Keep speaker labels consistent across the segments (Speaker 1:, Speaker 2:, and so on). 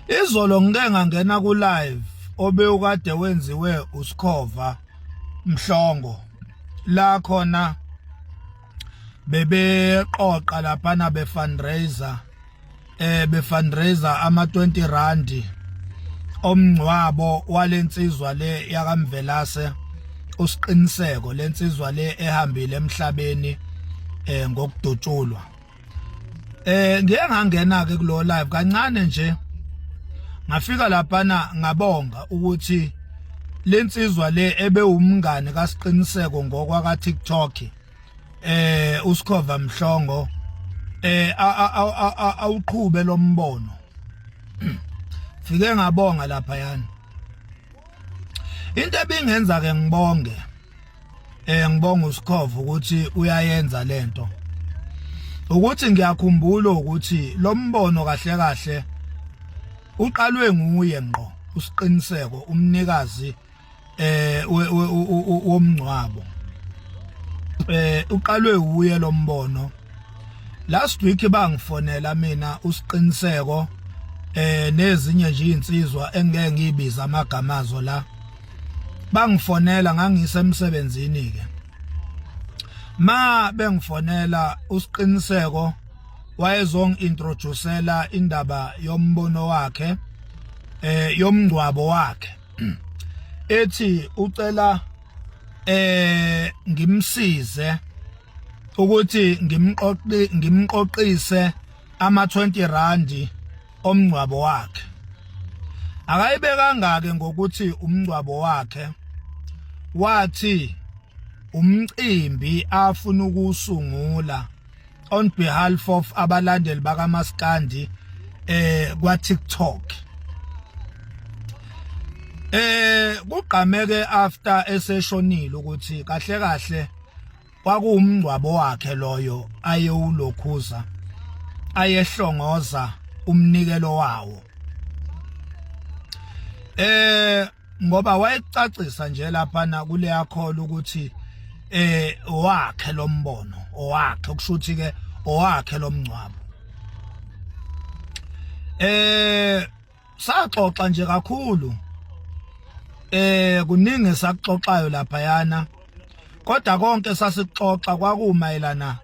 Speaker 1: Izolo ngike ngangena ku live obewukade wenziwe uSkhova Mhlongo la khona bebeqoqa laphana be fundraiser be fundraiser ama 20 rand omngcwabo walensizwa le yakaMvelase uSiqiniseko, lensizwa le ehambile emhlabeni ngokudutshulwa. Ngiye ngangena ke kulo live kancane nje, ngafika laphana ngabonga ukuthi lensizwa le ebewumngane kaSiqiniseko ngokwa ka TikTok, uSkhova Mhlongo, awuqhube lombono. Fike ngabonga lapha yani. Into ebingenza ke ngibonge, ngibonga uSkhova ukuthi uyayenza lento, ukuthi ngiyakhumbula ukuthi lo mbono kahle kahle uqalwe nguye ngqo uSiqiniseko, umnikazi womngcwabo. Uqalwe uye lo mbono. Last week bangifonela mina uSiqiniseko nezinye nje insizwa engeke ngiyibiza amagama azo la. Bangifonela, ngangisemsebenzini ke ma bengifonela. USiqiniseko wayezongi-introducela indaba yombono wakhe yomngcwabo wakhe, ethi ucela ngimsize ukuthi ngimqoqi ngimqoqise ama 20 rand omngcwabo wakhe. Akayibekanga ke ngokuthi umngcwabo wakhe, wathi umcimbi afuna ukusungula on behalf of abalandeli bakaMaskandi kwa TikTok. Kugqameke after eseshonile ukuthi kahle kahle kwakuwumngcwabo wakhe loyo ayewulokhuza, ayehlongoza umnikelo wawo, ngoba wayecacisa nje lapha na kuleya call ukuthi wakhe lo mbono owakhe, kusho ukuthi ke owakhe lo mngcwabo. Saxoxa nje kakhulu, kuningi sakuxoxayo lapha yana, kodwa konke sasixoxa kwakumayelana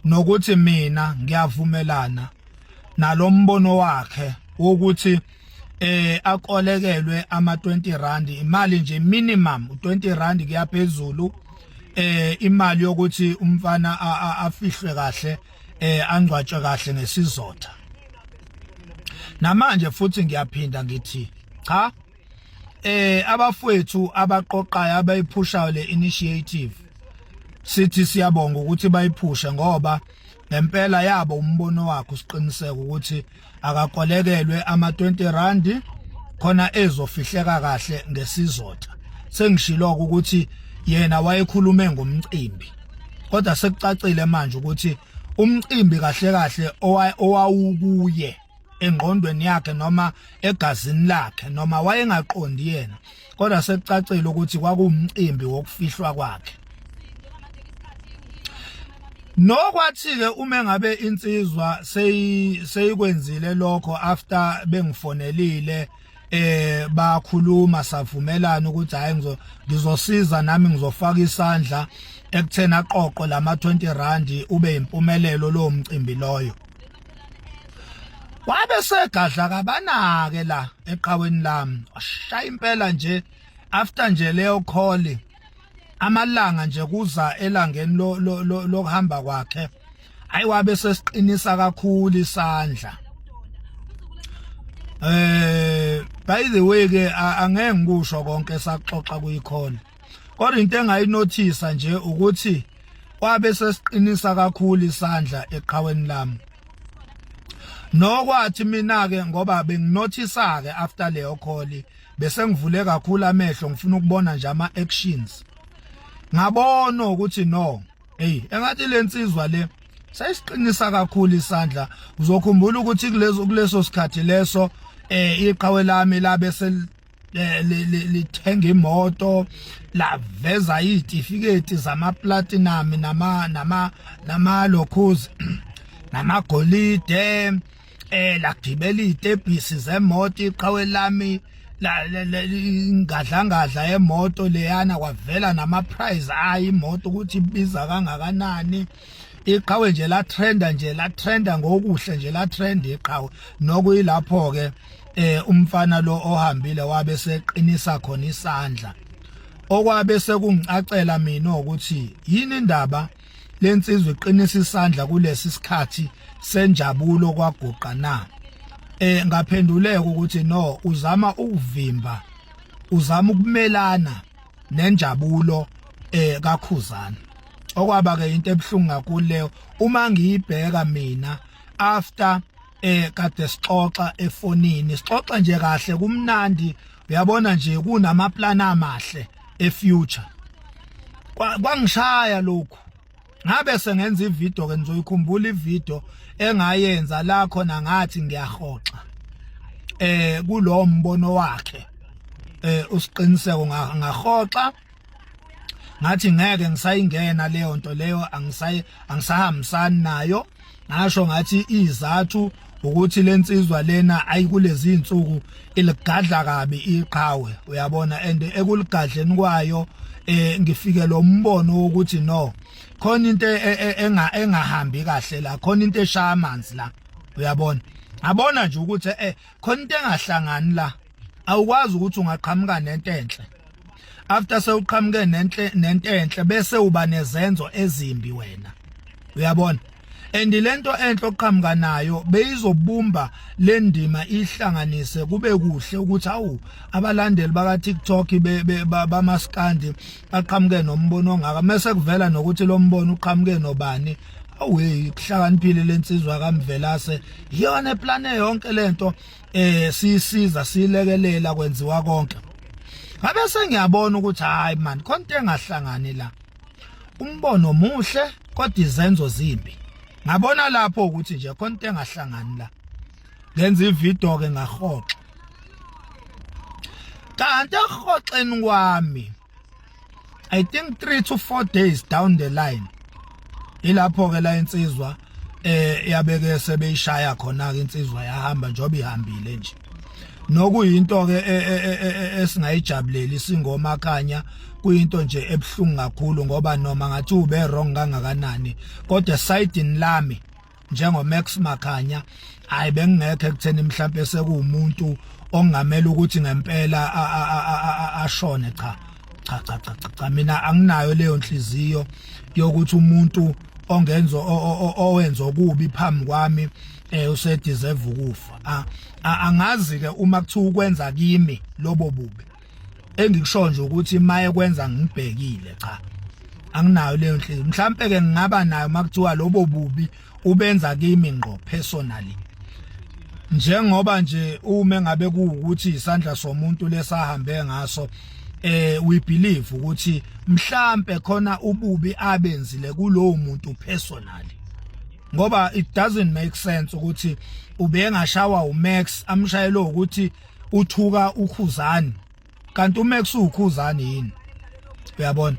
Speaker 1: nokuthi mina ngiyavumelana nalombono wakhe wokuthi akolekelwe ama 20 rand, imali nje minimum 20 rand kuyaphezulu, imali yokuthi umfana afihlwe kahle, angcwatshwe kahle ngesizotha. Namanje futhi ngiyaphinda ngithi cha, abafowethu abaqoqayo, abayiphushayo le initiative, sithi siyabonga ukuthi bayiphushe, ngoba ngempela yabo umbono wakhe uSiqiniseko ukuthi akakolekelwe ama 20 rand khona ezofihleka kahle ngesizotha. Sengishilo ukuthi yena wayekhulume ngomcimbi, kodwa sekucacile manje ukuthi umcimbi kahle kahle owawukuye engqondweni yakhe noma egazini lakhe noma wayengaqondi yena, kodwa sekucacile ukuthi kwakuwumcimbi wokufihlwa kwakhe. Nokwathi-ke uma ngabe insizwa seyikwenzile lokho after bengifonelile, bakhuluma, savumelana ukuthi hayi, ngizosiza nami, ngizofaka isandla ekutheni aqoqo lama 20 rand, ube impumelelo lo mcimbi loyo. Wabe segadla kabanake la eqhaweni lami, washaya impela nje after nje leyo call, amalanga nje kuza elangeni lokuhamba kwakhe, hayi, wabe sesiqinisa kakhulu isandla. By the way ke, angeke ngikusho konke saxoxa kuyi-call, kodwa into engayinothisa nje ukuthi wabe sesiqinisa kakhulu isandla eqhaweni lami. Nokwathi mina ke, ngoba benginothisa ke after leyo call, bese ngivule kakhulu amehlo, ngifuna ukubona nje ama actions, ngabona ukuthi no, hey, engathi lensizwa le sayisiqinisa kakhulu isandla. Uzokhumbula ukuthi kuleso sikhathi leso iqhawe lami labe lithenga imoto, laveza izitifiketi zama platinum nama nama namalokhuzi namagolide. Lagibela izitebhisi zemoto iqhawe lami, ingadlangadla yemoto leyana, kwavela nama price ayi imoto ukuthi ibiza kangakanani. Iqhawe nje la trenda nje, la trenda ngokuhle nje, la trend iqhawe. Nokuyilapho ke umfana lo ohambile wabe seqinisa khona isandla. Okwabe sekungicacela mina ukuthi yini indaba lensizwa iqinisa isandla kulesi sikhathi senjabulo kwaguqa na. Ngaphenduleka ukuthi no, uzama ukuvimba, uzama ukumelana nenjabulo kaKhuzana. Okwaba ke into ebhlungu kakhulu leyo uma ngiyibheka mina after kade sixoxa efonini, sixoxa nje kahle, kumnandi, uyabona nje, kunama plan amahle efuture. Kwangishaya lokhu, ngabe sengenza ivideo ke. Nizoyikhumbula ivideo engayenza la khona ngathi ngiyahoxa kulo mbono wakhe usiqiniseko. Ngahoxa ngathi ngeke ngisayingena leyo nto leyo, angisayi, angisahambisani nayo. Ngasho ngathi izathu ukuthi lensizwa lena ayikulezi insuku iligadla kabi iqhawe, uyabona, and ekuligadleni kwayo ngifike lo mbono wokuthi no, khona into engahambi kahle la, khona into eshaya amanzi la, uyabona. Ngabona nje ukuthi khona into engahlangani la. Awukwazi ukuthi ungaqhamuka nento enhle, after sewuqhamuke nenhle nento enhle, bese uba nezenzo ezimbi wena, uyabona. And lento enhle oqhamuka nayo beyizobumba le ndima, ihlanganise kube kuhle ukuthi awu, abalandeli baka TikTok bamaskandi baqhamuke nombono ongaka, mase kuvela nokuthi lo mbono uqhamuke nobani. Awu hey, kuhlakaniphile lensizwa kaMvelase, iyona eplane yonke lento, sisiza, silekelela, kwenziwa konke. Ngabe sengiyabona ukuthi hayi man, khona into engahlangani la. Umbono muhle kodwa izenzo zimbi. Ngabona lapho ukuthi nje khona into engahlangani la. Ngenza ivideo ke, ngahoxa. Kanti ehoxeni kwami, I think 3 to 4 days down the line, ilapho ke la insizwa yabeke sebeyishaya khona ke, insizwa yahamba njoba ihambile nje. Nokuyinto ke esingayijabuleli singomakhanya, kuyinto nje ebhlungu kakhulu, ngoba noma ngathi ube wrong kangakanani, kodwa side lami njengo Max Makhanya, hayi, bengingekho ekutheni mhlambe sekuwumuntu ongamela ukuthi ngempela ashone. Cha cha cha cha cha, mina anginayo leyo nhliziyo yokuthi umuntu ongenzo owenza okubi phambi kwami usedeserve ukufa. Angazi ke uma kuthiwa ukwenza kimi lobo bubi. Engikusho nje ukuthi maye kwenza ngibhekile, cha, anginayo leyo nhliziyo. Mhlambe ke ngingaba nayo makuthiwa lobo bubi ubenza kimi ngqo personally, njengoba nje uma ngabe kuwukuthi isandla somuntu lesahambe ngaso, we believe ukuthi mhlambe khona ububi abenzile kulowo muntu personally, ngoba it doesn't make sense ukuthi ubengashawa uMax, amshayelo ukuthi uthuka uKhuzani, kanti uMax uKhuzani yini, uyabona,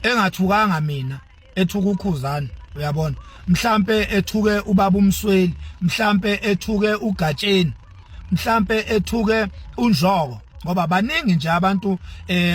Speaker 1: engathukanga mina, ethuka uKhuzani, uyabona, mhlambe ethuke ubaba uMsweli, mhlambe ethuke uGatsheni, mhlambe ethuke uNjoko, ngoba baningi nje abantu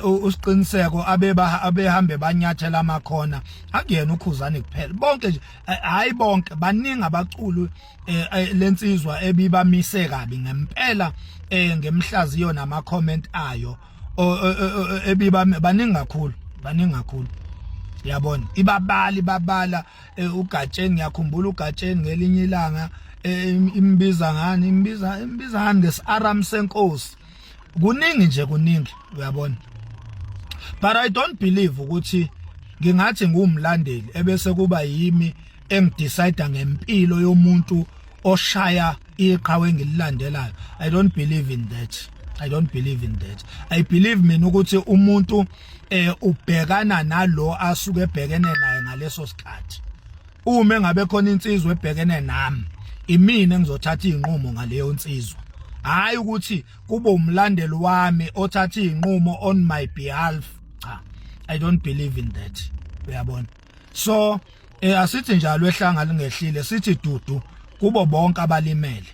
Speaker 1: usiqiniseko abeba abehambe banyathela amakhona. Akuyena uKhuzani kuphela, bonke nje, hayi bonke, baningi abaculi lensizwa ebibamise kabi ngempela ngemhlaziyo nama comment ayo ebiba. Baningi kakhulu, baningi kakhulu, yabona, ibabali babala uGatsheni. Ngiyakhumbula uGatsheni ngelinye ilanga imbiza ngani, imbiza ngani, ngesiaram senkosi. Kuningi nje, kuningi, uyabona, but I don't believe ukuthi ngingathi ngumlandeli ebese kuba yimi engidecide ngempilo yomuntu oshaya iqhawe engililandelayo. I don't believe in that, I don't believe in that. I believe mina ukuthi umuntu ubhekana nalo asuke ebhekene naye ngaleso sikhathi. Uma engabe khona insizwa ebhekene nami, imina engizothatha izinqumo ngaleyo nsizwa, hayi ukuthi kube umlandeli wami othatha izinqumo on my behalf. Cha, I don't believe in that, uyabona. So asithi njalo ehlanga lingehlile, sithi dudu. Kubo bonke abalimele.